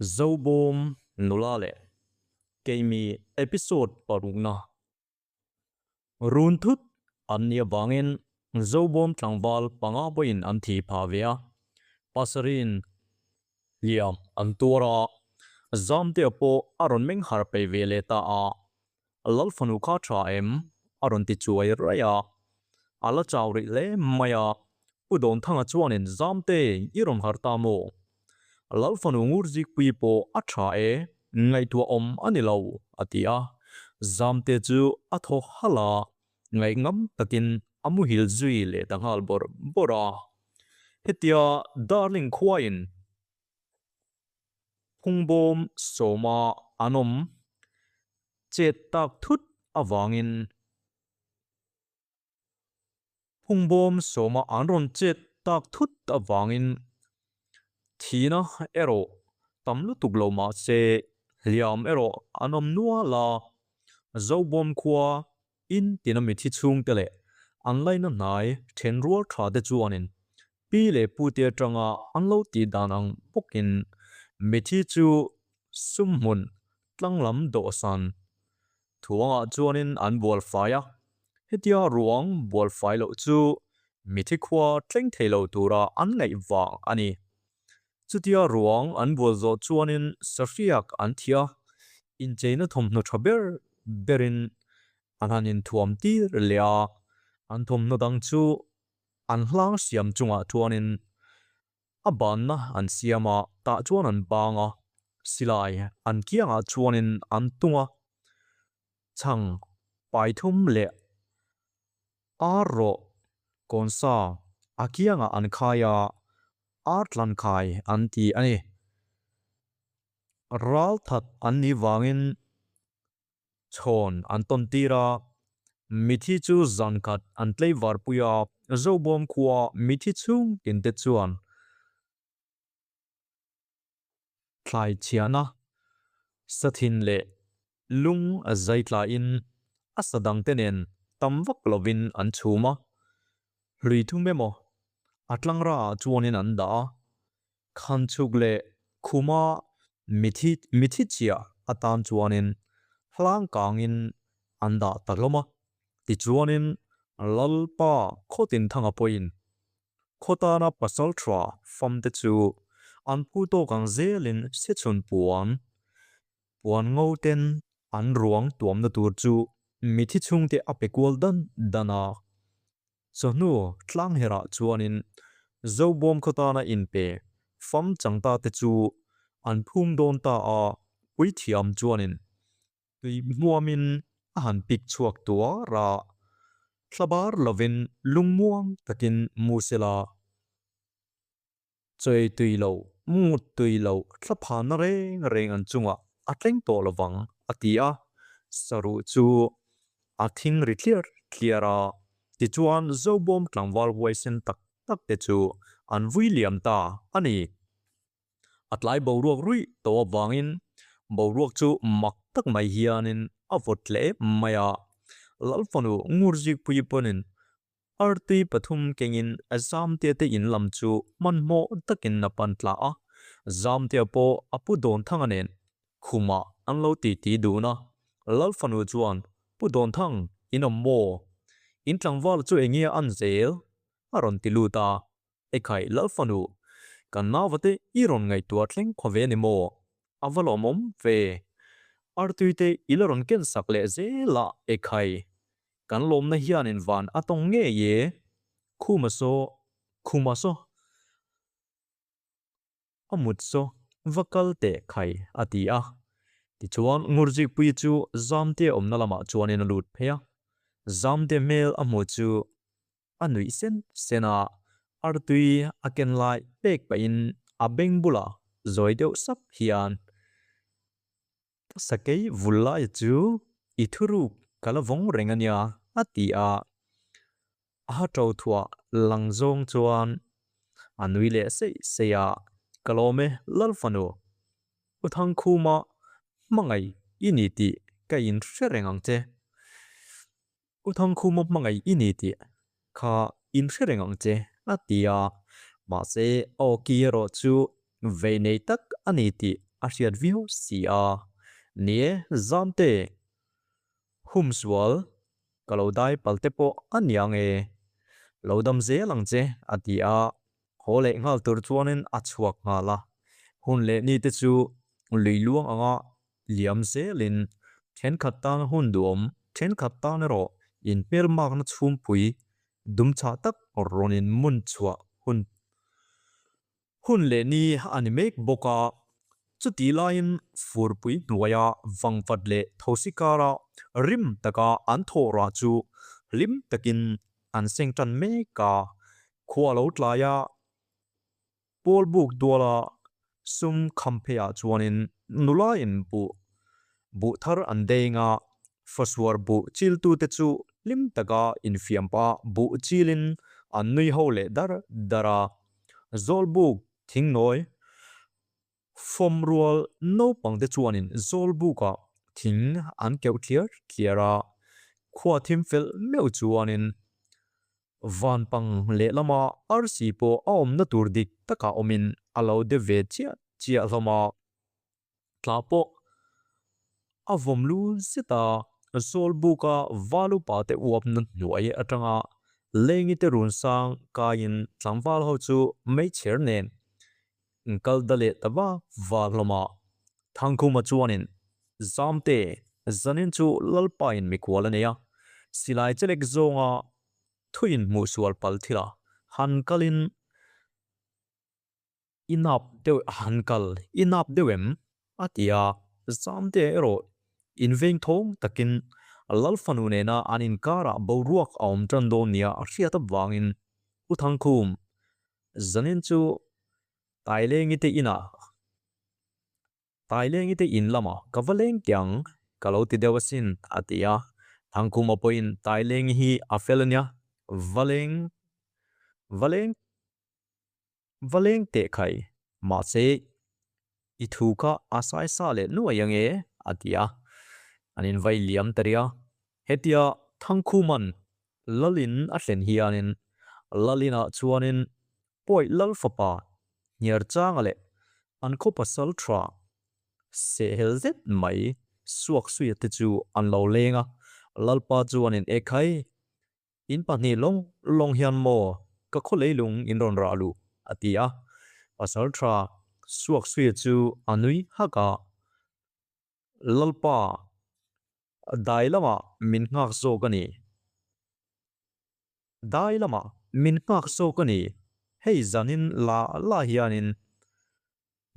Zobawm nula leh keimi episode parukna run thut an nih avangin Zobawm tlangval panga pawhin an thi phah ve a, pasarih-in hliam an tuar a, Zamtea pawh a rawn meng harh peih ve leh ta a, Lalfanu kha tha em? a rawn ti chuai raih a, a la chau rih hle mai a, Pu Dawnthanga chuanin Zamte i rawn harh ta maw? Lalfanu Ngurzikpuii pawh a tha e, ngaihtuah awm a ni lo, a ti a, Zamte chu a thaw halh a, ngaihngam takin a muhil zui leh ta nghal bawrh bawrh a. Hetia Darling khuain Phungbawm sawma an awm chet tak thut avangin Phungbawm sawma an rawn chet tak thut avangin thihna erawh tam lutuk lo mah se hliam erawh an awm nual a, Zobawm khua in tina mithi chhungte leh an laina hnai then rual tha te chuanin Pi leh pute atanga an lo tih dan ang bawkin mithi chu sumhmun tlanglam dawhsan thuangah chuanin an bual fai a, hetia ruang bual fai loh chu mithi khua thleng thei lo tura an ngaih vang a ni. Chutia ruang an bual zawh chuanin sahriak an thi a, incheina thawmhnaw tha ber berin an han inthuam tir leh a, an thawmhnaw dang chu An hlang siam chungah chuanin a banna an siam a, tah chuan an bang a, silai an kiangah chuanin an tung a, chhang paithum leh ar rawh kawnsa a kiangah an khai a, ar tlan khai an ti a ni. Ral that an nih vangin chhawn an tawn tir a, mithi chu zan khat an tleivar pui a, Zobawm khua mithi chhung tin te chuan thlai chhiahna sathin leh lung a zai tlaiin a sa dang te nen tam vak lovin an chhum a, hlui thum emaw a tlangra ah chuanin an dah a, Khanchhuk leh Khuma mithi mithi chiah atan chuanin hlang kangin an dah ta hlawm a. Tichuanin Lalpa Khawtinthanga pawhin khawtana pasal tha famte chu an phu tawk ang zelin sechhun puan puan ngo ten an ruang tuamna tur chu mithi chhungte a pe kual dan dan a. Chawhnu tlangherah chuanin Zobawm khawtana inpe fam changta te chu an phum dawn ta a, puithiam chuanin tui hmuamin a han pik chhuak tuar a, thlabar lovin lungmuang takin mu sela. Chawi tui lo, mut tui lo, thlaphana reng reng an chungah a tleng tawh lovang, a ti a. Saruh chu a thing ri tliar tliar a, tichuan Zobawm tlangval huaisen tak tak te chu an vui liam ta a ni. A tlai boruak ruih tawh avangin boruak chu mak tak mai hianin a vawt hle mai a. Lalfanu Ngurzikpuii pawhin Artui pathum kengin Zamtea te in lam chu hmanhmawh takin a pan tla a, Zamtea pawh a pu Dawnthanga nen khumah an lo titi dun a. Lalfanu chuan, Pu Dawnthang, in awm maw? In tlangval chu enge an zel? a rawn ti lut a. Ekhai Lalfanu, kan nauvate i rawn ngaihtuah thleng khaw ve ni maw? A va lawmawm ve. Artui te i la rawn ken sak leh zel a, ekhai. Kan lawmna hianin van a tawng ngei e. Khuma saw, khuma saw. A mut saw va kal teh khai a ti a. Tichuan Ngurjikpuii chu Zamte awmna lamah chuanin a lut phei a. Zamte hmel a hmuh chu a nuih sen sen a, artui a ken lai pek pahin a beng bulah zawi deuh sap hian Sakei vul laia chu i thuruk ka la vawng reng a nia a ti a, a ha ṭo thuah lang zawng chuan a nui leh seih seih a, Ka lawm e Lalfanu, U Thangkhuma hmangaih i ni tih ka inhre reng ang che. U Thangkhuma hmangaih i ni tih kha inhre reng ang che, a ti a. Mahse, aw ki erawh chu vei nei tak a ni tih a a hriat viau si a. Ni e, Zamte, humsual ka lo dai pal te pawh a niang e. Lo dam zel ang che, a ti a. Haw leh nghal tur chuanin a chhuak nghal a. Hun leh ni te chu lui luang anga liam zelin thenkhat tan hun duhawm, thenkhat tan erawh inhmelmakna chhungpui dum chhah tak rawn inmun chhuah hun hun leh ni a ni mek bawk a. Chutih laiin furpui hnuaia vangvat leh thosi kara rim taka an thawh rah chu hlim takin an seng tan mek a. Khua lo tlaia Pawl buk duala sum kham pheiah chuanin nula in buh buh thar an deng a, fasuar buh chiltute chu hlim taka infiam pah buh chilin an nui ho leh dar dar a. Zawlbuk thingnawi fawm rual naupangte chuanin zawlbukah thing an keuh tliar tliar a, khua thim fel meuh chuanin Van pang lehlama arsi pawh a awmna tur dik takah awmin a lo de ve chiah chiah hlawm a, tla pawh a vawm lu zet a, Zawlbuka valupa te uapna hnuai atanga lengi te run sang kaiin tlangval ho chu meichher nen kal da leh ta vak vak hlawm a. Thangkhuma chuanin, Zamte, zanin chu Lalpain mikhual a nei a, silai chelek zawnga thuin hmuh sual pal thil a, han kalin i nap deuh han kal i nap deuh em? a ti a, Zamte erawh inveng thawng takin Lal fanu nena an inkarah boruak a awm tan dawn nia a hriat avangin U Thangkhum, zanin chu Tailengi te inah Tailengi te in lamah ka va leng teh ang, ka lo ti deuh asin, a ti a. Thangkhuma pawhin Tailengi hi a fel a nia, va leng, va leng, va leng teh khai, mahse i thu kha a sai sa leh nuai ang e, a ti a. An invai liam ta rih a. Hetia Thangkhuma'n Lalin a thlen hianin Lalinah chuanin Pawi Lal fapa Hniarchanga leh an khaw pasal tha sehhel zet mai Suaksuia te chu an lo leng a, Lalpa chuanin e khai, in pahnih lawng lawng hian maw ka khaw leilung in rawn rah luh a ti a, pasal tha Suaksuia chu a nui hak a, Lalpa dai lamah min nghak zawk a ni. Dai lamah min nghak zawk a ni. Hei zanin la la hianin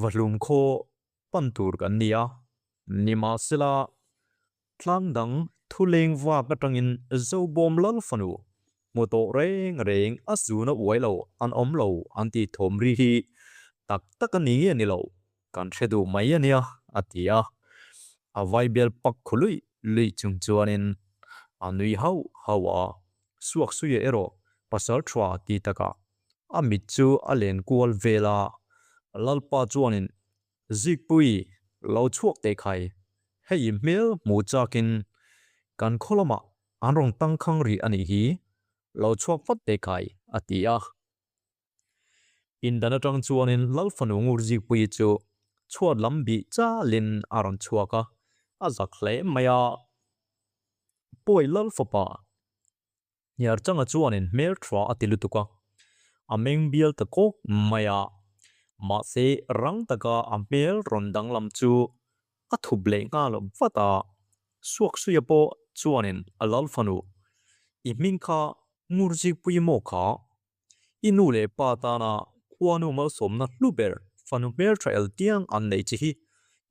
Vahlum khaw pan tur kan ni a. Nimahsela, tlang dang thu leng vak atangin Zobawm Lal fanu hmu tawh reng reng a zuna uai lo an awm lo an tih thawm ri hi tak tak a ni nge ni lo Kan hre duh mai a nia, a ti a. A vaibel pak khu luih luih chung chuanin a nui hauh hauh a. Suaksuia erawh pasal tha ti takah a mit chu a len kual vel a. Lalpa chuanin, Zikpui, lo chhuak teh khai, hei i hmel hmuh chakin kan khaw lamah an rawn tangkhang rih a nih hi, lo chhuak vat teh khai, a ti a. Indan atang chuanin Lal fanu Ngurzikpuii chu chhuat lam bih chalin a rawn chhuak a, a zak hle mai a. Pawi Lal fapa Hniarchanga chuanin hmel tha a ti lutuk a, a meng bial ta kawk mai a. Mahse rang taka a hmel rawn danglam chu a thup leh nghal vat a. Suaksuia pawh chuanin a Lal fanu, I hming kha Ngurzikpuii maw kha? I nu leh pa tana khuanu malsawmna hlu ber fanu hmeltha el tiang an nei che hi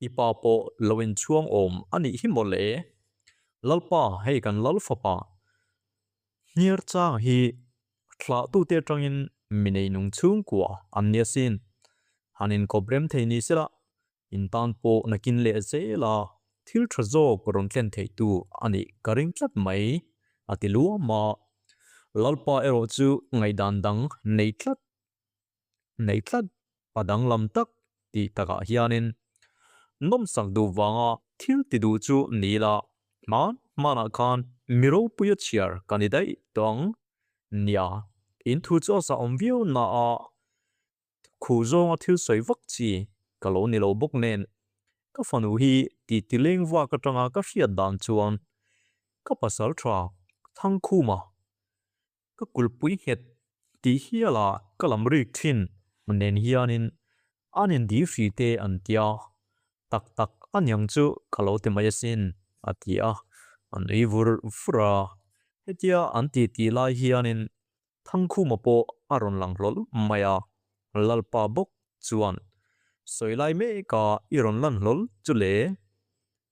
i pa pawh lo inchhuang awm a nih hi maw le? Lalpa, hei kan lal fapa hniar chang hi thlahtute atangin mi neinung chhungkua an nia sin. Han inkawp rem thei ni sela in tan pawh nakin leh zela thil tha zawk rawn thlen theih tu a nih ka ring tlat mai, a ti luam a. Lalpa erawh chu ngaihdan dang nei tlat nei tlat a danglam tak tih takah hianin nawmsak duh vanga thil ti duh chu ni la, hman hmanah khan mi ropuia chhiar ka ni daih tawh ang. Nia, in thu chu a zahawm viau na a, Khu zawnga thil sawi vak chi ka lo ni lo bawk nen. Ka fanu hi ti tileng vak atanga ka hriat dan chuan ka pasal tha Thangkhuma ka kulhpui nghet tih hiala ka lam rik thin nen hianin an indih hrih te an tia, tak tak aniang chu ka lo ti mai asin a ti a, a nui vur vur a. Hetia an ti tih lai hianin Thangkhuma pawh a rawn lang hlawl mai a, Lalpa bawk chuan sawi lai mek a i rawn lan hlawl chu le.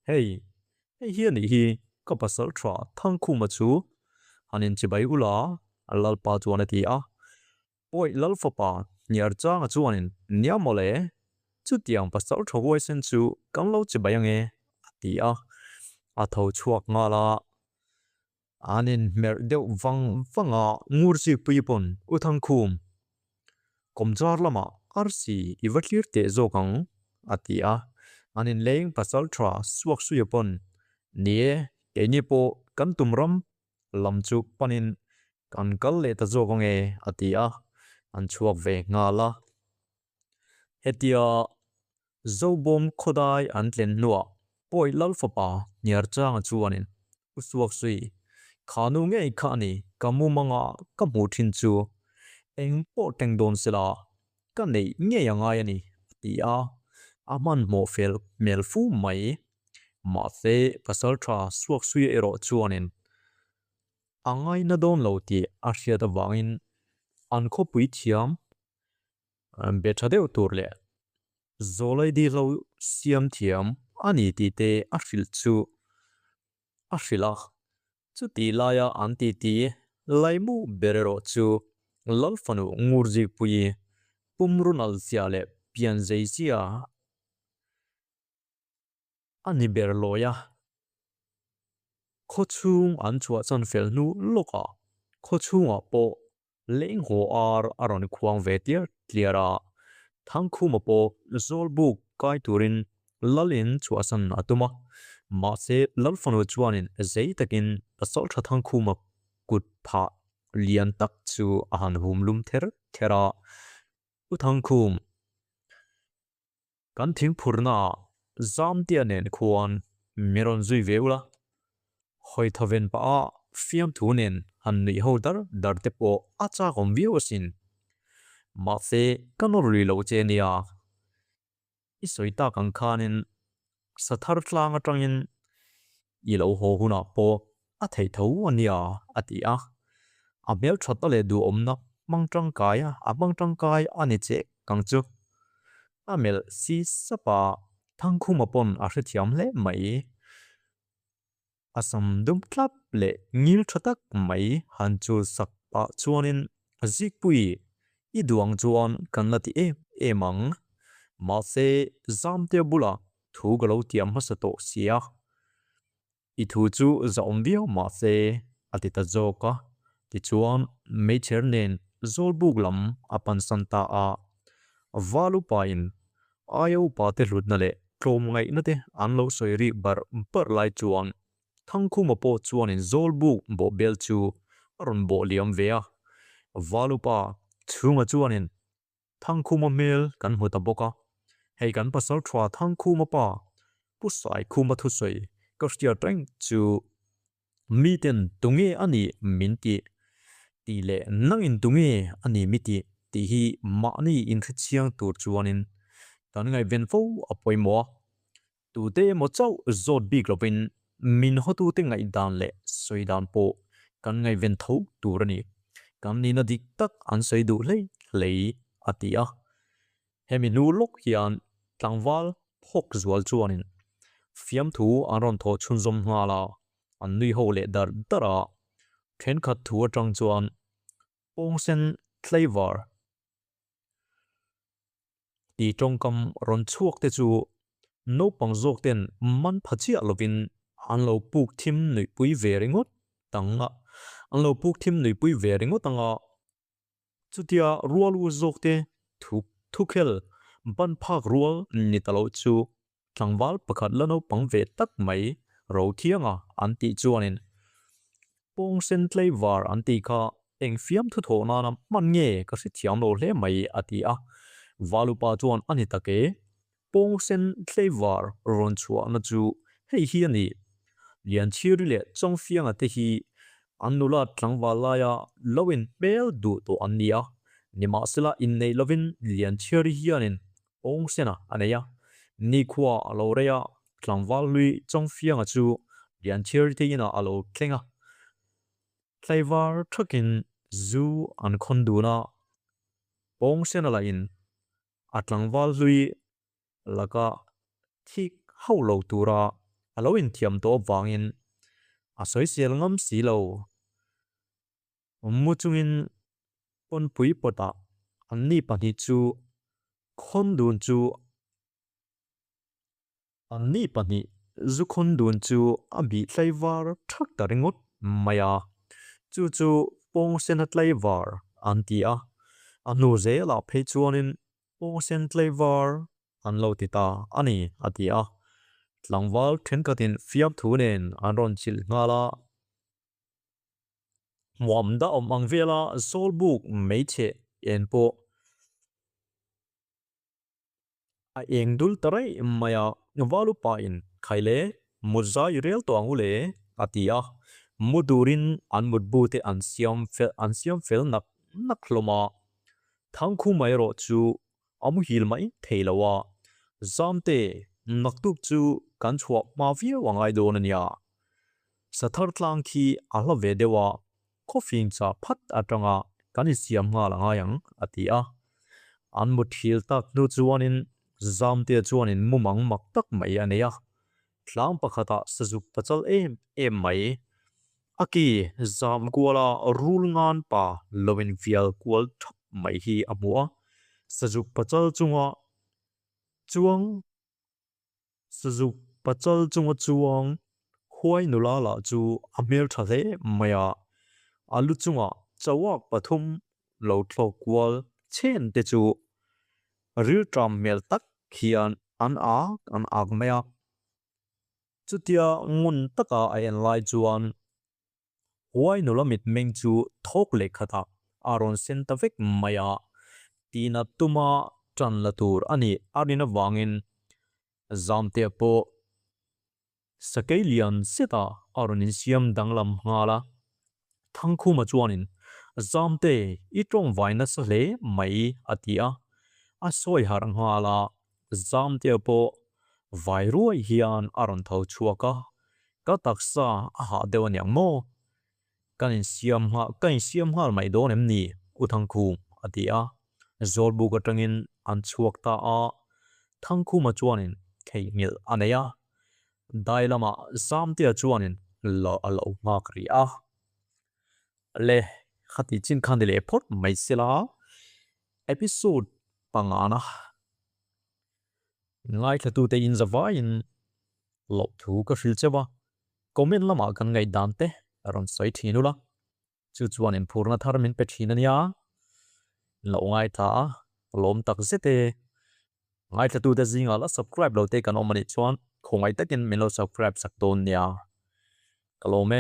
Hei, hei hi a nih hi ka pasal tha Thangkhuma chu han inchibai ula Lalpa chuan a ti a. Pawi Lalfapa Hniarchanga chuanin nia mawle, chutiang pasal tha huaisen chu kan lo chibai ange a ti a, a tho chhuak nghal a. An inhmerh deuh vang vang a, Ngurchikpui pawn U Thangkhum, kawmchar lamah arsi i va thlir teh zawk ang, a ti a. An inleng pasal tha Suaksuia pawn, Ni e, keini pawh kan tum ram lam chu panin kan kal leh ta zawk ang e, a ti a, an chhuak ve nghal a. Hetia Zobawm khawdai an tlen hnuah Pawi Lalfapa Hniarchanga chuanin U Suaksui, kha nu ngei kha a ni, ka mumanga ka hmuh thin chu eng pawh teng dawn sela ka neih ngei a ngai a ni, a ti a, a hmanhmawh fel hmel fu mai. Mahse Pasaltha Suaksuia erawh chuanin a ngaina dawn lo tih a hriat avangin an khawpui thiam Be tha deuh tur leh Zawlai dihlo siam thiam a ni tih te a hrilh chu a hrilh a. Chutih laia an titi laimu ber erawh chu Lalfanu Ngurjikpuii pumrunal zia leh pianzei zia A ni ber lawi a, khawchhung an chhuah chan fel hnu lawkah khawchhungah pawh lenghaw ar a rawn khuang ve tliar tliar a, Thangkhuma pawh Zawlbuk kai turin Lalin chhuahsan a tum a, mahse Lalfanu chuanin zei takin Pasaltha Thangkhuma kut phah lian tak chu a han hum lum ther ther a, U Thangkhum, Kan thingphurnaah Zamtea nen khuan mi rawn zui ve ula, hawi thaven pah a fiamthu nen han nuih ho dar dar te pawh a chak awm viau asin. Mahse ka nawr lui lo che nia, i sawi tak ang khanin sathar tlang atangin i lo haw hunah pawh a theih tho a nia a ti a, a hmelthatna leh duhawmna hmang tangkai a hmang tangkai a ni che kang chu. A melh si sap a, Thangkhuma pawn a hrethiam hle mai. A sam dum tlap leh ngil tha tak mai han chul sak pah chuanin Zikpui i duang chuan kan la ti em em ang. Mahse Zamtea bulah thu ka lo tiam hmasa tawh sia. I thu chu zahawm viau mah se, a ti ta zawk a. Tichuan, meichher nen Zawlbuk lam a pansan ta a. Val upain aia upa te hlutna leh tlawmngaihna te an lo sawi rik barh barh lai chuan Thangkhuma pawh chuanin Zawlbuk bawhbel chu a rawn bawh liam ve a. Val upa chhunga chuanin Thangkhuma hmel kan hmu ta bawk a, hei kan pasal tha Thangkhuma pa Pu Saikhuma thusawi ka hriat reng chu miten tunge a nih min tih tih leh nangin tunge a nih mi tih tih hi mahni inhrechiang tur chuanin kan ngaihven fo a pawimawh a. Tute emaw chauh zawt bik lovin min hawtute ngaihdan leh sawi dan pawh kan ngaihven tho tur a ni. Kan nihna dik tak an sawi duh hlei hlei, a ti a. Hemi hnu lawk hian tlangval phawk zual chuanin fiamthu an rawn thawh chhunzawm nghal a, an nui ho leh dar dar a. Thenkhat thu atang chuan pawngsen tlaivar Tih tawngkam rawn chhuak te chu naupang zawk ten man pha chiah lovin an lo puk thim nuihpui ve ringawt ang a, an lo puk thim nuihpui ve ringawt ang a, chutia rual u zawk te thu thukhel ban phak rual ni ta lo chu Tlangval pakhat la naupang ve tak mai Rothianga an tih chuanin pawngsen tlaivar an tih kha eng fiamthu thawh nana hman nge ka hrethiam lo hle mai a ti a. Valupa chuan a ni tak e. Pawngsen tlaivar rawn chhuahna chu hei hi a ni. Lianchhiri leh Chawngfianga te hi an nula tlangval laia lo in hmel duh tawh an ni a, nimahsela inneih lovin Lianchhiri hianin Pawngsena a nei a, nikhua a lo rei a, tlangval hlui Chawngfianga chu Lianchhiri te inah a lo thleng a, tlaivar thakin zu an khawn dun a, Pawngsena lahin a tlangval hlui laka thik hauh lo tura a lo inthiam tawh avangin a sawisel ngam si lo. Mu chungin pawnpui pawtah anni pahnih chu khawn dun chu anni pahnih zu khawn dun chu a bih tlaivar thak ta ringawt mai a, chu chu pawngsena tlaivar an ti a, a hnu zelah phei chuanin Pawngsen tlaivar an lo ti ta a ni, a ti a. Tlangval thenkhatin fiamthu nen an rawn chilh nghal a. Hmuam dah awm ang vela Zawlbuk hmeichhe en pawh a eng dul ta raih mai a. Valupain, Khaile, mut zai rel tawh ang u le, a ti a. Mu turin an mutbu te an siam fel an siam fel nak nak hlawm a. Thangkhuma erawh chu a muhil mai thei lo a, Zamte, naktuk chu kan chhuah hma viau a ngai dawn a nia. Sathar tlang khi a hla ve deuh a, khawfing chah phat atanga kan insiam nghal a ngai ang, a ti a. An muthil tak hnu chuanin Zamte chuanin mumang mak tak mai a nei a. Tlang pakhatah sazuk pachal em em mai. A ki zam kuala rul ngan pa lo in vial kual thap mai hi a hmu a. Sazuk pachal chunga chuang Sazuk pachal chunga chuang huai nula lah chu a hmeltha hle mai a. A lu chunga chauak pathum lo thlawk kual chen te chu rilṭam hmel tak hian an ak an ak mai a. Chutia ngun taka a en lai chuan huai nula mitmeng chu thawk leh khatah a rawn sen ta vek mai a, tina tuma ṭan la tur a nih a rin avangin Zamtea pawh Sakei lian zetah a rawn insiam danglam nghal a. Thangkhuma chuanin, Zamte, i tawngvai nasa hle mai, a ti a. A sawi harh nghal a, Zamtea pawh vai ruai hian a rawn tho chhuak a, Ka taksa a hah deuh aniang maw? Kan insiam nghal, ka insiam nghal mai dawn em ni, U Thangkhum? a ti a. Zawlbuk atangin an chhuak ta a, Thangkhuma chuanin theihnghilh a nei a. Dai lamah Zamtea chuanin lo a lo nghak rih a. Le, khati chin kha ni leh phawt mai sela, episode pangana ngaithlatute inzavaiin loh thu ka hrilh cheu a. Comment lamah kan ngaihdan te rawn sawi thin ula, chu chuan inphurna thar min pe thin a nia. Lo ngaithla a, lawm tak zet e. Ngaithlatute zingah la subscribe lo te kan awm a nih chuan khawngaih takin min lo subscribe sak dawn nia. Ka lawm e.